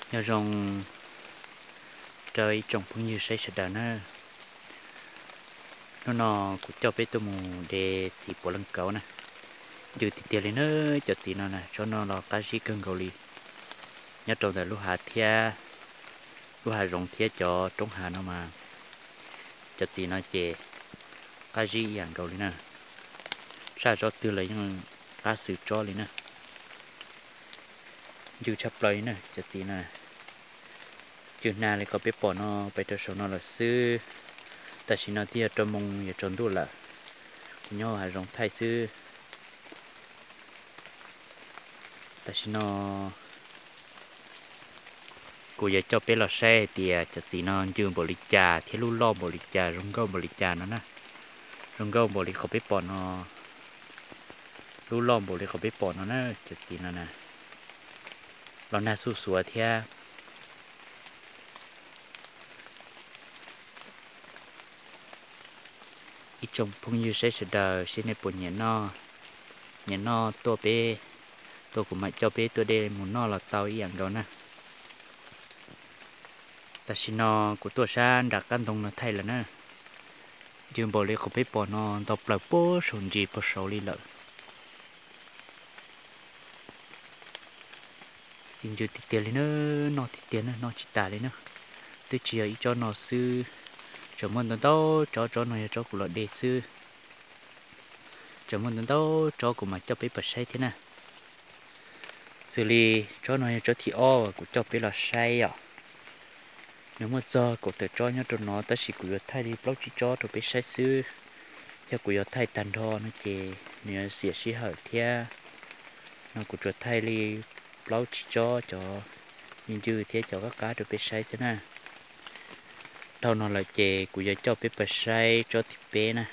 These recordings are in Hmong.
Nyob zoo rau ib tsoom phooj ywg saib sawv daws na. Hnub no kuv coj peb tuaj mus de txiv puav leej kauv na. Ncw tiag tiag li na, cov txiv no na, tsob no los qab zib kawg nkaus li. Nyob rau ntawm lub hav thiab, lub hav zoov thiab cov roob hav no mas cov txiv no ces qab zib ib yam nkaus li na. Saj tsob twg los yeej qab xwm tsob li na. Ncw tshaj plaws li na cov txiv no. Ncw hnav li qhov peb pom no pais rau saum no lawm xwb. Tam sim no twb yog rau moos yuav tsaus ntuj lawm. Kuv nyob hav zoov thaij xwb. Tam sim no kuv yuav coj peb los saib hais tias cov txiv no ncw npaum li cas thiab lub loj npaum li cas, zoo nkauj npaum li cas no na. Zoo nkauj npaum li qhov peb pom no, lub loj npaum li qhov peb pom no na, cov txiv no na. Los nag xuj xuav thiab. Ib tsoom phooj ywg saib sawv daws seb nej puas nyiam noj, nyiam noj tuaj peb, tuaj kuv mam coj peb tuaj de mus noj los tau ib yam nkaus na. Tam sim no kuv tuaj sab nram qab ntoo no thaij lawm na. Ncw npaum li qhov peb pom no ntau plaws puag saum ntsis puag saud li lawm. Txiv ncw tiag tiag li na, noj tiag tiag na, noj tsis tas li na. Twb tsis yog ib tsob no xwb, tseem muaj ntau ntau tsob, tsob no yog tsob kuv los de xwb. Tseem muaj ntau ntau tsob kuv mam coj peb pais saib thiab na. Xws li tsob no yog tsob thib ob uas kuv coj peb los saib yom. Nws muaj txog kaum tawm tsob nyob rau no tab sis kuv yuav thaij li plaub tsib tsob rau peb saib xwb. Yog kuv yuav thaij tag nrho no ces nws yuav xiam sij hawm thiab. No kuv tsuas thaij li plaub tsib tsob cov ncw thiab cov qab qab rau peb saib thiab na. Dhau no lawm ces kuv yuav coj peb pais saib tsob thib peb na.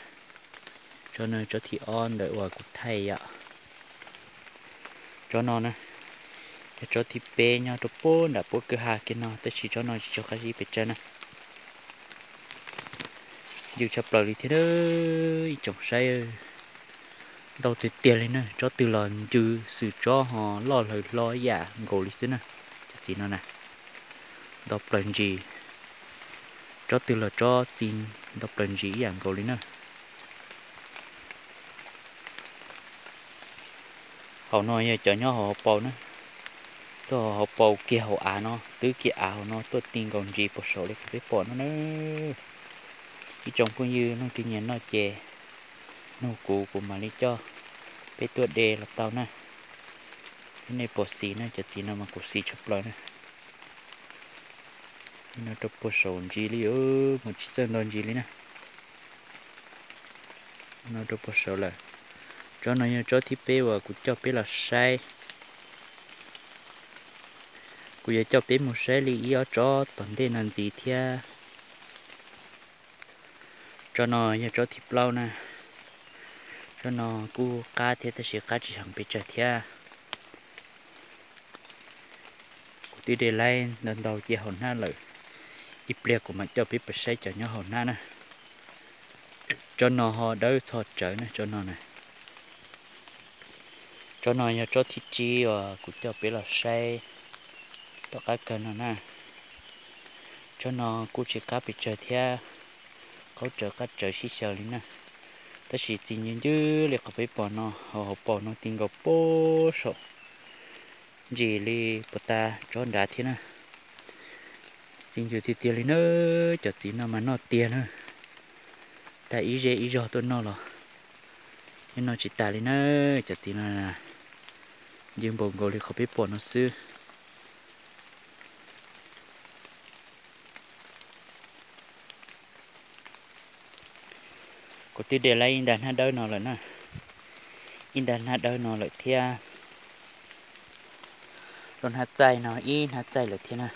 Tsob no tsob thib ob ntawm uas kuv thaij yom. Tsob no na, yog tsob thib peb nyob rau puag nram puab kwj ha kiag no tab sis tsob no tsis tshua qab zib pes tsawg na. Ncw tshaj plaws li thiab ib tsoom saib. Ntau tiag tiag li na, tsob twg los ncw xwm tsob ho loj hlawv hlo yam nkaus li xwb na. Cov txiv no na, ntau plaws ntsis, tsob twg los tsob txi ntau plaws ntsis ib yam nkaus li na. Hauv no yog cov nyob hauv hauv paus na, tuaj hauv paus kiag hauv av no, twb kiag av hauv no tuaj ti nkaus ntsis puag saud li qhov peb pom no na. Ib tsoom phooj ywg leej twg nyiam noj ces nug kuv, kuv mam li coj peb tuaj de los tau na. Thiab nej puas xis na, cov txiv no mas kuv xis tshaj plaws na. No rau puag saud ntsis li, mus tsis txawj nto ntsis li na. No rau puag saud lawm. Tsob no yog tsob thib peb uas kuv coj peb los saib. Kuv yuav coj peb mus saib li ib ob tsob tom ntej no ntxiv thiab. Tsob no yog tsob thib plaub na. Tsob no kuj qab thiab tab sis qab tsis heev pes tsawg thiab. Kuv twb de laib ntau ntau cia hauv hnab lawm. Ib pliag kuv mam coj peb pais saib cov nyob hauv hnab na. Tsob no ho dawb txho tsawv na, tsob no na. Tsob no yog tsob thib tsib uas kuv coj peb los saib tom qab kawg no na. Tsob no kuj tsis qab pes tsawg thiab, qaub tsawv qab tsawv sib xyaw li na. Tab sis txi ncw ncw li qhov peb pom no, hauv hauv paus no ti nkaus puag saum ntsis li puag ta tsob nrad thiab na. Txi ncw tiag tiag li na, cov txiv no mas noj tiag na. Tag ib zej ib zog tuaj noj los yeej noj tsis tas li na. Cov txiv no ncw npaum nkaus li qhov peb pom no xwb. Kuv twb de laib ib nta hnab dawb no lawm na, ib nta hnab dawb no lawm thiab. Lub hnab txaij no ib hnab txaij lawm thiab na.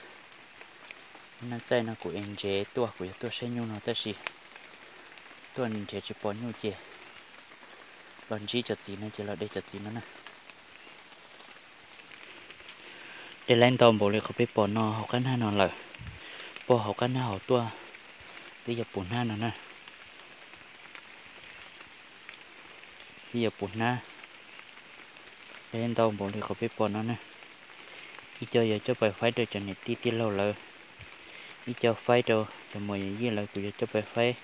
Lub hnab txaij no kuv ev ntsev tuaj, kuv yog tuaj saib nyuj no tab sis tuaj nrhiav tsis pom nyuj ces los ntsib cov txiv no ces los de cov txiv no na. De laib ntau npaum li qhov peb pom no hauv qab hnab no lawm, puag hauv qab hnab hauv tuaj twb yog puv hnab no na. Twb yog puv hnab, de laib ntau npaum li qhov peb pom no na. Ib co yuav coj pais faib rau cov niam tij tij laug lawv, ib co faib rau cov muam yawm yij lawv, kuv yuav coj pais faib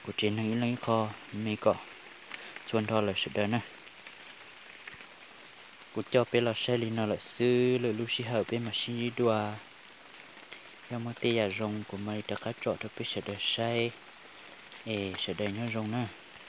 kuv tsev neeg ib leeg ib qho me kom txhua nrho lawm sawv daws na. Kuv coj peb los saib li no lawm xwb, lwm lub sij hawm peb mam sib ntsib dua. Yog muaj tej yam zoo kuv mam li rov qab tsom rau peb sawv daws saib, es sawv daws nyob zoo na.